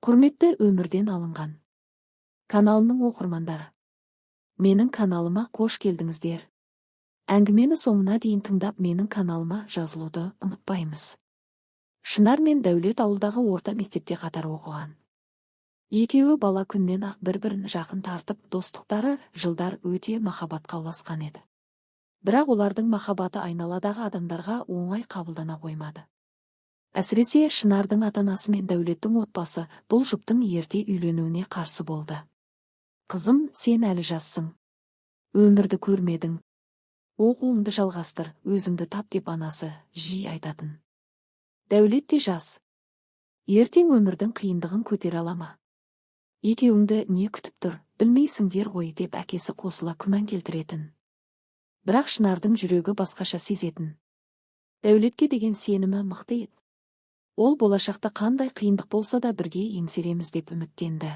Құрметті Өмірден алынған каналының оқырмандары, менің каналыма қош келдіңіздер. Әңгімені соңына дейін тыңдап, менің каналыма жазылуды ұмытпаймыз. Шынар мен Дәулет ауылдағы орта мектепте қатар оқыған. Екеуі бала күннен ақ бір-бірін жақын тартып, достықтары жылдар өте махаббатқа ұласқан еді. Бірақ олардың махаббаты айналадағы адамдарға оңай қабылдана қоймады. Әсіресе Шынардың ата-анасы мен Дәулеттің отбасы бұл жұптың ерте үйленуіне қарсы болды. «Қызым, сен әлі жассың. Өмірді көрмедің. Оқуыңды жалғастыр, өзіңді тап», – деп анасы жиі айтатын. «Дәулет те жас. Ертең өмірдің қиындығын көтере ала ма? Екеуіңді не күтіп тұр, білмейсіңдер ғой», – деп әкесі қосыла күмән келтіретін. Бірақ Шынардың жүрегі басқаша сезетін. Дәулетке деген сенімі мықты еді. Ол болашақта қандай қиындық болса да, бірге еңсереміз деп үміттенді.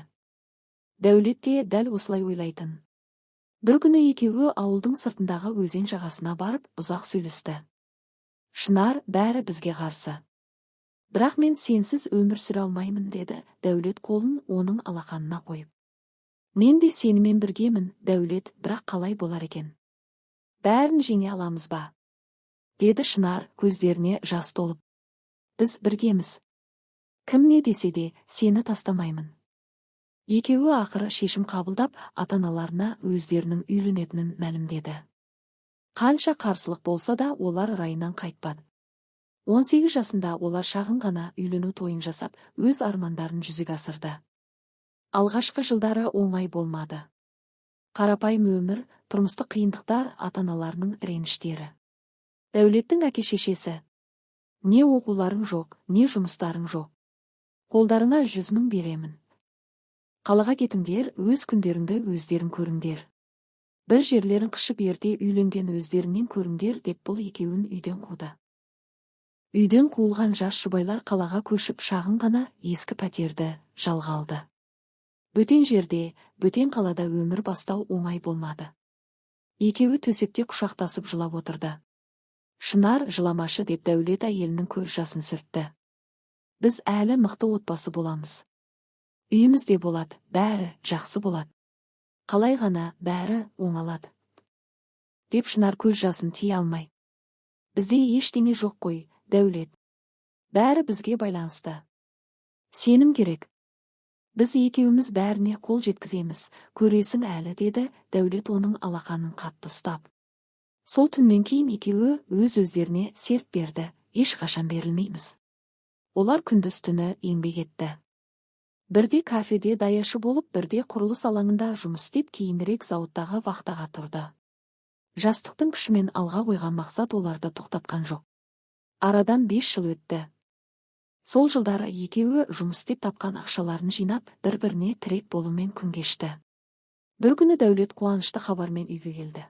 Дәулет те дәл осылай ойлайтын. Бір күні екеуі ауылдың сыртындағы өзен жағасына барып, ұзақ сөйлесті. «Шынар, бәрі бізге қарсы. Бірақ мен сенсіз өмір сүре алмаймын», – деді Дәулет қолын оның алақанына қойып. «Мен де сенімен біргемін, Дәулет, бірақ қалай болар екен? Бәрін жеңе аламыз ба?» – деді Шынар көздеріне жас толып. «Біз біргеміз. Кім не десе де, сені тастамаймын». Екеуі ақыры шешім қабылдап, ата-аналарына өздерінің үйленетінін мәлімдеді. Қанша қарсылық болса да, олар райынан қайтпады. 18 жасында олар шағын ғана үйлену тойын жасап, өз армандарын жүзеге асырды. Алғашқы жылдары оңай болмады. Қарапайым өмір, тұрмыстық қиындықтар, ата-аналарының реніштері. Дәулеттің әке-шешесі: «Не оқуларың жоқ, не жұмыстарың жоқ. Қолдарыңа 100 000 беремін. Қалаға кетіңдер, өз күндеріңді өздерің көріңдер. Бір жерлерін қышып, ерте үйленген өздеріңнен көріңдер», – деп бұл екеуін үйден қуды. Үйден қуылған жас жұбайлар қалаға көшіп, шағын ғана ескі пәтерді жалға алды. Бөтен жерде, бөтен қалада өмір бастау оңай болмады. Екеуі төсекте құшақтасып жылап отырды. «Шынар, жыламашы», – деп Дәулет әйелінің көз жасын сүртті. «Біз әлі мықты отбасы боламыз. Үйіміз де болады, бәрі жақсы болады. Қалай ғана бәрі оңалады», – деп Шынар көз жасын тия алмай. «Бізде ештеңе жоқ қой, Дәулет. Бәрі бізге байланысты. Сенім керек. Біз екеуміз бәріне қол жеткіземіз, көресің әлі», – деді Дәулет оның алақанын қатты ұстап. Сол түннен кейін екеуі өз-өздеріне серт берді: ешқашан берілмейміз. Олар күндіз түні еңбек етті. Бірде кафеде даяшы болып, бірде құрылыс алаңында жұмыс істеп, кейінірек зауыттағы вахтаға тұрды. Жастықтың күшімен алға қойған мақсат оларды тоқтатқан жоқ. Арадан 5 жыл өтті. Сол жылдары екеуі жұмыс істеп тапқан ақшаларын жинап, бір-біріне тірек болумен күн кешті. Бір күні Дәулет қуанышты хабармен үйге келді.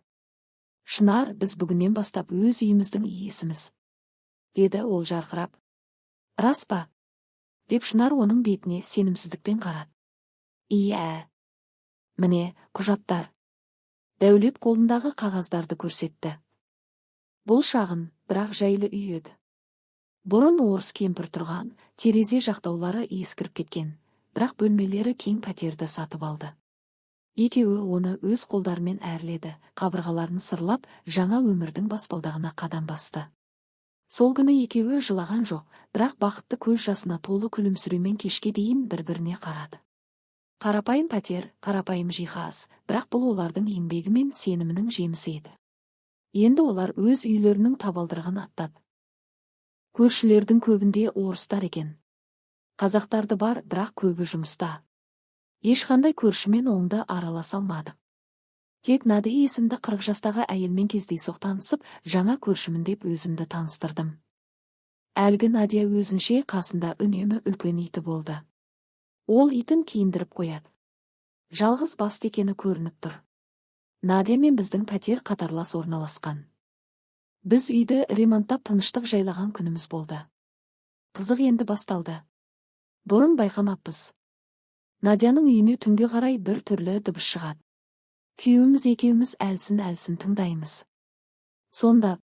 «Шынар, біз бүгіннен бастап өз үйіміздің иесіміз», – деді ол жарқырап. «Рас па?» – деп Шынар оның бетіне сенімсіздікпен қарады. «Иә. Міне, құжаттар». Дәулет қолындағы қағаздарды көрсетті. Бұл шағын, бірақ жайлы үй еді. Бұрын орыс кемпір тұрған, терезе жақтаулары ескіріп кеткен, бірақ бөлмелері кең пәтерді сатып алды. Екеуі оны өз қолдарымен әрледі, қабырғаларын сырлап, жаңа өмірдің баспалдағына қадам басты. Сол күні екеуі жылаған жоқ, бірақ бақытты көз жасына толы күлімсіреумен кешке дейін бір-біріне қарады. Қарапайым пәтер, қарапайым жиһаз, бірақ бұл олардың еңбегі мен сенімінің жемісі еді. Енді олар өз үйлерінің табалдырығын аттады. Көршілердің көбінде орыстар екен. Қазақтарды бар, бірақ көбі жұмыста. Ешқандай көршімен оңды араласа алмадық. Тек Надя есімді 40 жастағы әйелмен кездейсоқ танысып, жаңа көршімін деп өзімді таныстырдым. Әлгі Надя өзінше, қасында үнемі үлкен иті болды. Ол итін киіндіріп қояды. Жалғыз басты екені көрініп тұр. Надя мен біздің пәтер қатарлас орналасқан. Біз үйді ремонттап, тыныштық жайлаған күніміз болды. Қызық енді басталды. Бұрын байқамаппыз. Надяның үйіне түнге қарай бір түрлі дыбыс шығады. Күйеуіміз екеуміз әлсін-әлсін тыңдаймыз. Сонда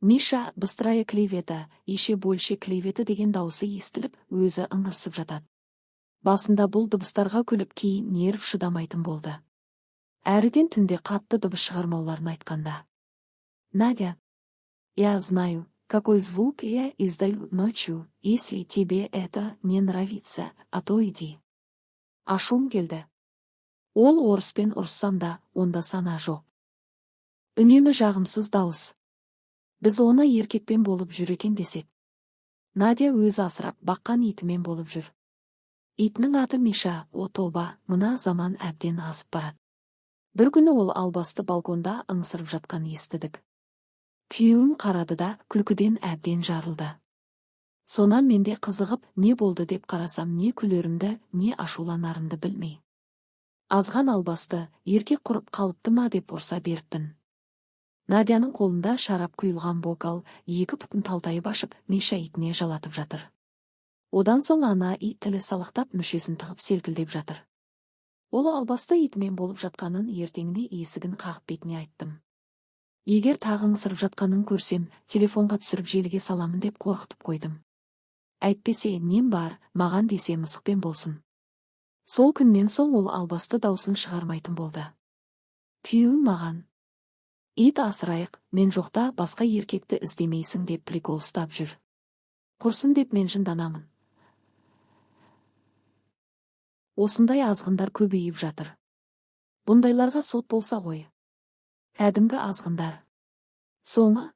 «Миша, быстрая клевета, еще больше клеветы» деген даусы естіліп, өзі ыңырсып жатады. Басында бұл дыбыстарға күліп, кейін нерв шыдамайтын болды. Әріден түнде қатты дыбыс шығармауларын айтқанда. «Надя, я знаю, какой звук я издаю ночью. Если тебе это не нравится, отойди». Ашуым келді. Ол орыспен ұрыссам да, онда сана жоқ. Үнемі жағымсыз дауыс. Біз оны еркекпен болып жүр екен десек, Надя өзі асырап баққан итімен болып жүр. Итінің аты Миша. О, тоба, мына заман әбден азып барады. Бір күні ол албасты балконда ыңсырып жатқан естідік. Күйеуім қарады да, күлкіден әбден жарылды. Сонан мен де қызығып, не болды деп қарасам, не күлерімді, не ашуланарымды білмей, «Азған албасты, еркек құрып қалыпты ма?» деп ұрса беріппін. Надяның қолында шарап құйылған бокал, екі пұтын талтайып ашып, Миша итіне жалатып жатыр. Одан соң ана ит тілі салақтап, мүшесін тығып, селкілдеп жатыр. Ол албасты итімен болып жатқанын ертеңіне есігін қағып, бетіне айттым. Егер тағы ыңсырып жатқанын көрсем, телефонға түсіріп, желіге саламын деп қорқытып қойдым. Әйтпесе нем бар маған десе, мысықпен болсын. Сол күннен соң ол албасты даусын шығармайтын болды. Күйеуім маған: «Ит асырайық, мен жоқта басқа еркекті іздемейсің», – деп прикол ұстап жүр. Құрсын деп мен жынданамын. Осындай азғындар көбейіп жатыр. Бұндайларға сот болса ғой. Кәдімгі азғындар. Соңы